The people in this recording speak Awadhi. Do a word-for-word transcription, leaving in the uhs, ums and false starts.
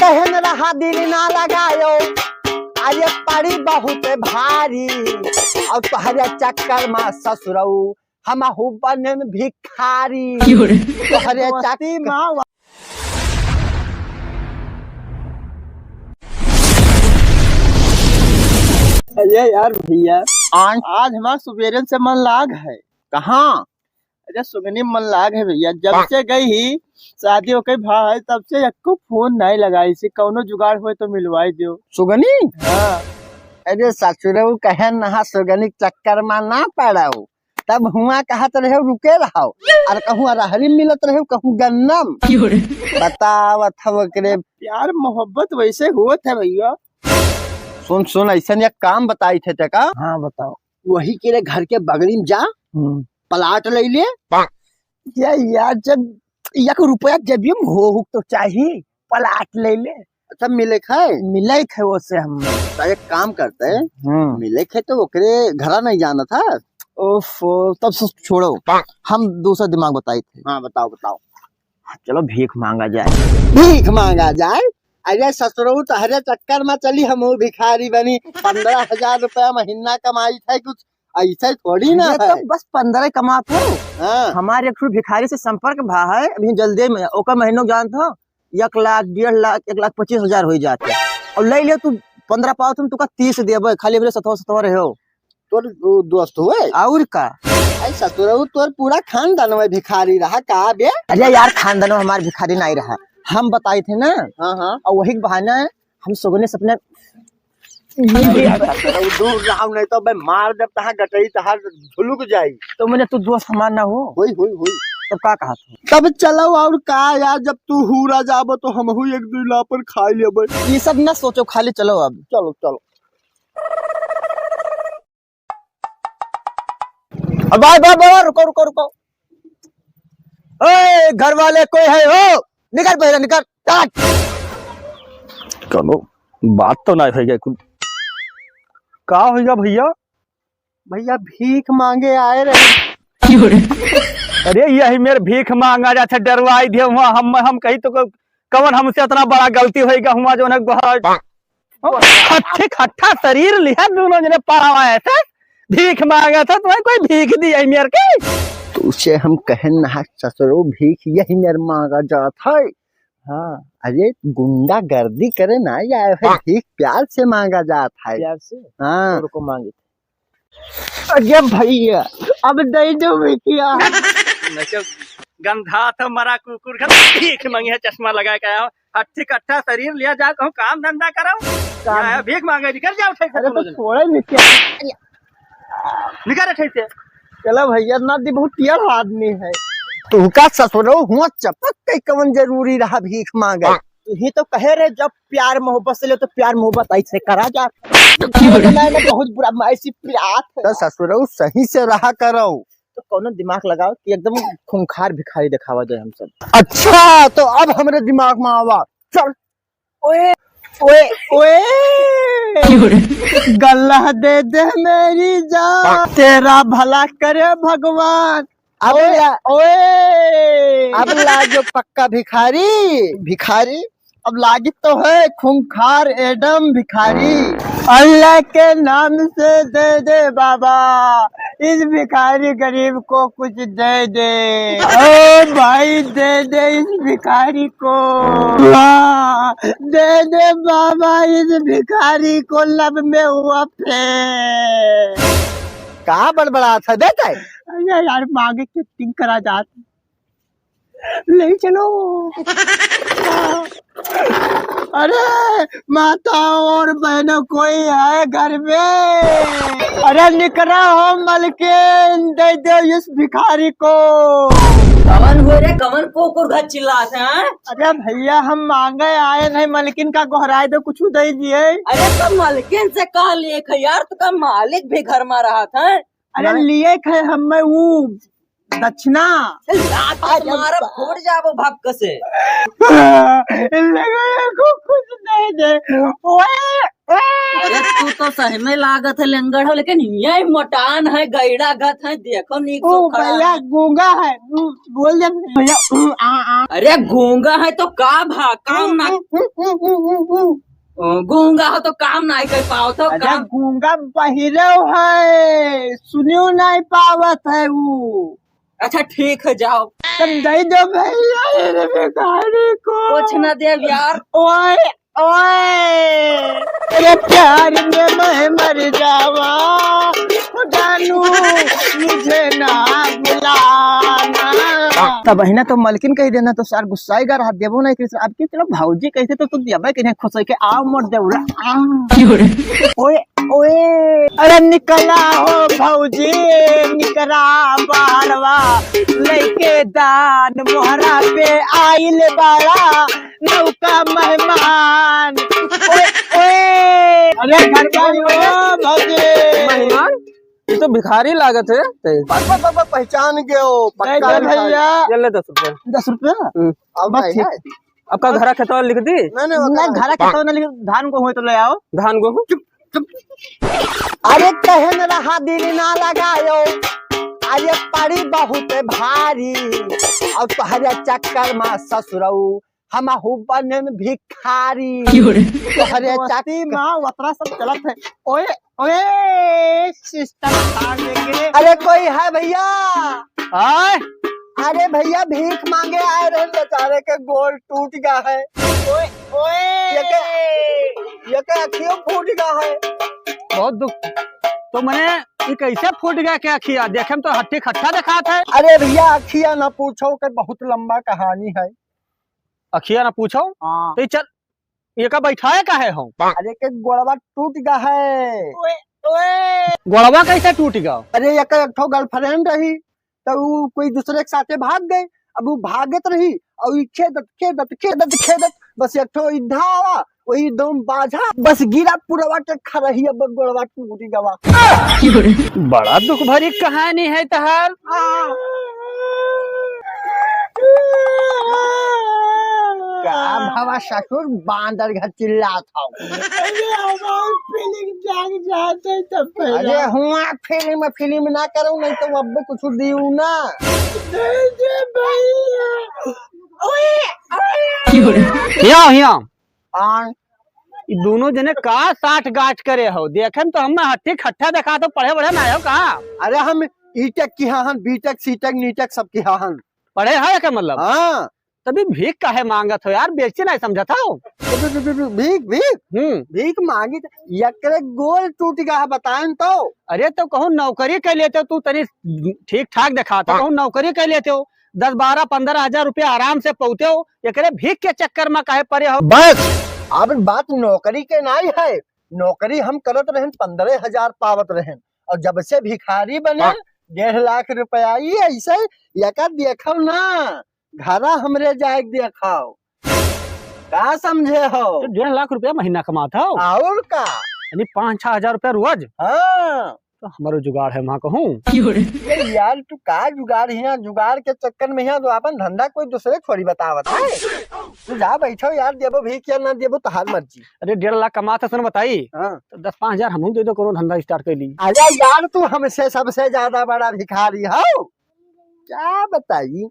कहन रहा दिल ना लगायो, अरे पड़ी बहुत भारी। और तोहरे चक्कर मा ससुरऊ हमहू बनेन भिखारी। क्यों रे? तोहरे दोस्ती चक्कर मा। अरे यार भैया, आन? आज हमार सुबेरे से मन लाग है। कहाँ? अरे सुगनी मन लाग है भैया, जब से गई ही शादी होके भा है, तब से एको फोन नहीं लगाई से, कौनो जुगाड़ होए तो मिलवाई दियो। सुगनी? हाँ। अरे ससुरऊ कहे नहा सुगनी चक्कर मा ना पड़ाऊ, तब हुआ कहत रहे रुके रहो, और कहूँ अरहरी मिलत रहे, कहूँ गन्नम। बतावत हव ओकरे। प्यार मोहब्बत वैसे होत है भैया। सुन सुन, ऐसन एक काम बताई थे ते का? हाँ बताओ। वही के लिए घर के बगली में जा, हम्म। प्लाट ले ले। या यार, जब एक रुपया जेबियो में हो, हो तो चाही, प्लाट ले ले। अच्छा, मिले खाए? मिले खाए वो से हम। तो एक काम करते हैं, हम्म। मिले खाए तो ओकरे घरा नहीं जाना था। ओफो, तब से छोड़ो, हम दूसरा दिमाग बताई थे। हाँ, बताओ, बताओ। चलो भीख मांगा जाए। भीख मांगा जाए? अरे ससुरऊ, तहरे चक्कर में चली हम भिखारी बनी, पन्द्रह हजार रुपया महीना कमाई थे कुछ, ऐसे थोड़ी ना अरे, है। तो बस पन्द्रह कमात हो। हाँ। हमारे एक ठो भिखारी से संपर्क भा है, अभी जल्दी में, ओकर महीनों जानत हो, एक लाख, डेढ़ लाख, एक लाख पच्चीस हजार हो जाते। और ले लियो तू पन्द्रह पाओ तुम, तुका तीस देबे, खाली हमरे सतवा सतवा रहे हो। तोर दो-, दोस्त हुए? और का? आई ससुरऊ, तोर पूरा खानदान में भिखारी रहा का बे? अरे यार, खानदान में हमार भिखारी नहीं रहा, हम बताई थे ना। हाँ, हाँ। और वही के बहाना है, हम सुगने सपने दूर रहो, नहीं तो मैं मार देब तहाँ गटई तहार झुलुक जाई। तो मैंने तू दोस्त हमार ना हो। होई, होई, होई। तब का कहा तू? तब चलो और का यार, जब तू हुरा जाबो तो हमहू एक दुई लापर खाई लेबे। ये सब ना सोचो, खाली चलो अब। चलो, चलो। अब भाई, भाई, भाई, रुको, रुको, रुको। ए, घर वाले कोई है हो? निकल पहले, निकल। टाट। कौनो बात तो ना होइगा कुल। का होइगा भैया? भैया भीख मांगे आए रहे। अरे यही मेर भीख मांगा जात है, डरवाई दिए हुआ हम, हम कही तो को-, कवन हमसे इतना बड़ा गलती होइगा हुआ जो ना गोहरा हट्ठी कट्ठा शरीर लिहा दोनों जने पड़ावा ऐसे भीख मांगा था, तुम्हें कोई भीख दी है मेर के? तुझसे हम कहन ना ससुरो भीख यही मेर मांगा जात है। हाँ। अरे गुंडागर्दी करे ना आए है, भीख प्यार से मांगा जात है। प्यार से? हाँ। रुको मांगे। अरे भैया, अब दे दो भैया। नशे गंधा तो मरा कुकुर का भीख मांगे है, चश्मा लगा के आया हो। हट्ठी कट्ठा शरीर लिया जा, कहूँ काम धंधा करो। काम या भीख मांगे, निकल जाओ, ठीक से अरे तुम तो लोग। छोड़े नहीं क्या? निकल रहे थे। चलो भैया, ना दी बहुत टेढ़ आदमी है। तुहका ससुरो हुआ चपक के कवन जरूरी रहा भीख मांगे? तुही तो कहे रहे जब प्यार मोहब्बत से ले तो प्यार मोहब्बत ऐसे करा जा। मैं ना बहुत बुरा, मैं ऐसी प्यार है। तो ससुरो सही से रहा करो। तो कौनो दिमाग लगाओ कि एकदम खूंखार भिखारी दिखावा जाए हम सब। अच्छा, तो अब हमरे दिमाग में आवा। चल। ओए, ओए, ओए। गल्ला दे दे मेरी जान, तेरा भला करे भगवान। अब ओए, ला-, ओए। अब लाजो पक्का भिखारी, भिखारी, अब लागी तो है खूंखार एडम भिखारी। अल्लाह के नाम से दे दे बाबा, इस भिखारी गरीब को कुछ दे दे। ओ भाई, दे दे इस भिखारी को। हाँ, दे दे बाबा इस भिखारी को, लब में हुआ फेल। का बड़बड़ात है, देत है? अरे यार, मांगे के acting करा जात। ले चलो। अरे माता और बहनों, कोई है घर में? अरे निकरा हो मलकिन, दे दे इस भिखारी को। कवन हो रे, कवन कुकुर घर चिल्लात है? अरे भैया, हम मांगे आए नहीं, मलकिन का गोहराए दो, कुछ दे दिए। अरे तो मलकिन से कह लिए खे यार, तो का मालिक भी घर में रहत है? अरे नहीं। लिए खे हमें वो दक्षिणा। लात आज मारब, फूट जाबो भक्क से। लंगड़ा को कुछ नहीं दे। ओए, ओए। अरे तू तो सही में लागत है लंगड़ हो, लेकिन ये मोटान है, गैड़ा गत है, देखो नीक ओ से खड़ा भैया, है। गूंगा है। हम्म, बोल दे भैया। हम्म, आ, आ। अरे गूंगा है तो का भा, काम ना। हम्म, हम्म, हम्म, हम्म। गूंगा हो तो काम नाहीं कर पावत हो, अरे काम। गूंगा बहिरे है, सुनियो नाहीं पावत है ऊ। अच्छा ठीक है, जाओ। तब दे दो भैया, ये रे भिखारी को। कुछ ना देब यार। ओए, ओए। तेरे प्यार में मैं मर जावा, जानू, मुझे ना बुलाना। तब बहिना तो मलकिन कहि देना, तो सार गुस्साई गा रहा, देबो नहीं कृष्ण। अब की तरफ भौजी कहते तो तू देबे के नहीं, खुश होके आओ मोर देवरा। आ। क्यों रे? ओए, ओए। अरे निकला हो भौजी, निकला बाहरवा, लइके दान मोहरा पे आइल बाड़ा, नौका मेहमान। ओए, ओए। अरे घर वाली हो भौजी। मेहमान? ये तो भिखारी लागत है। बस, बस, बस, बस, पहचान गयो, पक्का नहीं, नहीं भिखारी। भैया। ये ले दस रुपया। दस रुपया? हम्म। अब बस भाई ठीक। है। आपका घरा खेतवा लिख दी? नहीं, नहीं, वो नहीं, कहाँ है? घरा खेतवा नहीं लिख, धान गेहूँ है तो ले आओ। धान गेहूँ? चुप, चुप। अरे कहन रहा दिल ना लगायो, अरे पड़ी बहुत भारी, और तोहरे चक्कर में ससुरऊ हमहू बनेन भिखारी। क्यों रे? तोहरे दोस्ती चक्कर में ओतरा सब चलत है। ओए, ओए, सिस्टम खा लेके। अरे कोई है भैया? आय? अरे भैया भीख मांगे आए रहे, बेचारे के गोड़ टूट गया है। ओए, ओए। ये के, ये के अखियों फूट गया है। बहुत दुख। तो मने, ये कैसे फूट गया क्या अखिया? देखे में तो हट्टी खट्टा दिखात है। अरे भैया अखिया ना पूछो, के बहुत लंबा कहानी है। अखिया ना पूछो। हाँ। तो ये चल, ये का बैठाए का है हम? अरे के गोड़वा टूट गया है। ओए, ओए। गोड़वा कैसे टूट गया? अरे एक, एक ठो गर्लफ्रेंड रही, तो ऊ कोई दूसरे के साथे भाग गए। अब ऊ भागत रही और ई खेदत, खेदत, खेदत, खेदत, बस एक ठो इद्धा आवा, वही दम बाझा, बस गिरा पुरवा के खरही, अब गोड़वा टूट गवा। बड़ा दुख भरी कहानी है तहार। का भवा ससुर बांदर घर चिल्लात हो? अरे हमार फीलिंग जाग जाते तब पहला। अरे हुआ फीलिंग में फीलिंग ना करो, नहीं तो अब कुछ दियो ना। नहीं दे भैया। ओए, ओए। हिया, हिया। आन। ई दोनों जने का साठ गांठ करे हो? देखे में तो हम हट्टी खट्टा देखा तो पढ़े बढ़े ना हो का? अरे हम ईटेक किहा हन, बीटेक, सीटेक, नीटेक सब किहा हन। पढ़े है का मतलब? हाँ। तभी भीख काहे मांगत हो यार, बेइज्जती नहीं समझत हो? भीख, भीख? हम्म। भीख मांगी त एकरे गोल टूट गया है, बताएं तो। अरे तो कहूँ नौकरी कर लेते हो तू, तनी ठीक ठाक दिखाता, कहूँ नौकरी कर लेते हो, दस बारह पन्द्रह हजार रुपया आराम से पौते हो, एकरे भीख के चक्कर में काहे पड़े हो? बस, अब बात नौकरी के नाई है, नौकरी हम करत रहन, पन्द्रह हजार पावत रहन, और जब से भिखारी बने, डेढ़ लाख रुपया ई ऐसे, एका देखो ना, घरा हमरे जाए के देखाओ, का समझे हो? तो डेढ़ लाख रुपया महीना कमात हो? और का? यानी पाँच छह हजार रुपया रोज? हाँ। तो हमारो जुगाड़ है वहाँ कहूँ। अरे यार, तू का जुगाड़ हिया? जुगाड़ के चक्कर में हिया तो अपन धंधा कोई दूसरे थोड़ी बतावत है। तू जा बैठो यार, देबो भी क्या ना देबो, तहार मर्जी। अरे, डेढ़ लाख कमात है, सुन बताई। हाँ। तो दस पाँच हजार हमहू दे दो, कोनो धंधा start कर ली। अरे यार, तू हमसे सबसे ज्यादा बड़ा भिखारी हो। क्या बताई?